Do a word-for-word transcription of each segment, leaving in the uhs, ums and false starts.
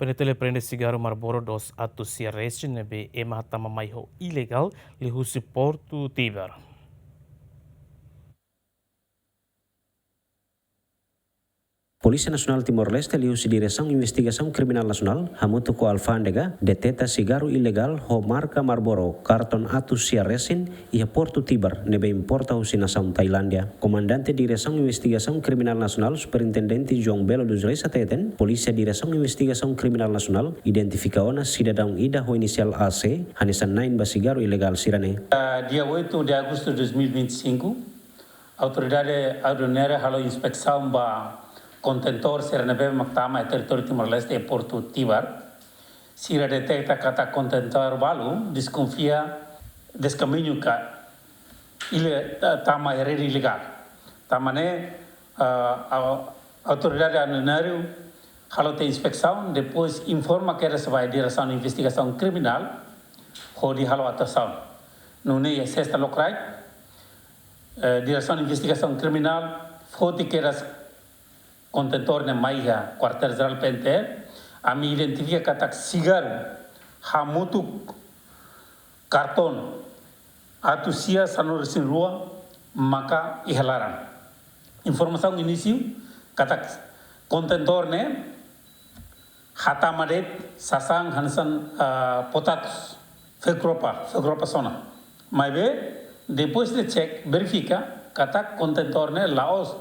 PNTL prende sigarru Marlboro dos'atus sia resin ne'ebé ema hatama mai ho ilegál liuhusi Portu Tibar. Polísia Nasionál Timor-Leste liuhusi Diresaun Investigasaun Kriminál Nasionál hamutuk ho alfándega deteta sigarru ilegál ho marka Marlboro karton atus sia resin iha Portu Tibar ne'ebé importa husi nasaun Tailándia. Komandante Diresaun Investigasaun Kriminál Nasionál, Superintendente João Belo dos Reis hateten, Polísia Diresaun Investigasaun Kriminál Nasionál identifika ona sidadaun ida ho inisiál A C hanesan na'in ba sigarru ilegál sira-ne'e. Ah, dia oito de agosto de dois mil e vinte e cinco, autoridade aduaneira halo inspesaun ba kontentór sira ne'ebé mak tama iha territóriu Timor-Leste iha Portu Tibar. Sira deteta katak kontentór balu deskonfia, deskamiñu ka ile-, ta-, tama iha rede ilegál. Tanba ne'e, ah, au-, autoridade aduaneira halo tiha inspesaun, depois informa kedas ba Diresaun Investigasaun Kriminál hodi halo atuasaun. Nune'e iha sesta lokraik, eh, Diresaun Investigasaun Kriminál foti kedas kontentór ne'e mai iha Kuartél Jerál PNTL, ami identifika katak sigarru hamutuk karton atus sia sanulu-resin-rua maka iha laran. Informasaun inísiu katak kontentór ne'e hatama de'it sasán hanesan, ah, potatus, fe'uk-ropa, fe'uk-ropa sona. Maibé, depois de cek, verifika katak kontentór ne'e la'ós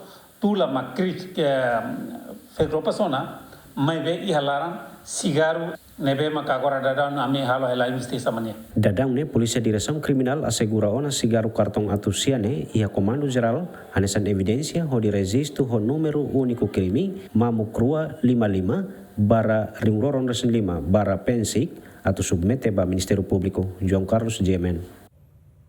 tula mak kri-, eh, fe'uk-ropa sona, maibé iha laran sigarru ne'ebé maka agora daudaun ami halo hela investigasaun ba nia. Daudaun ne'e Polísia Diresaun Kriminál asegura ona sigarru karton atus sia ne'e iha Komandu Jerál hanesan evidénsia hodi rejistu ho númeru úniku krime mamuk rua lima lima barra rihun rua ruanulu-resin-lima barra PNSIK atu submete ba Ministériu Públiku. João Carlos, GMN.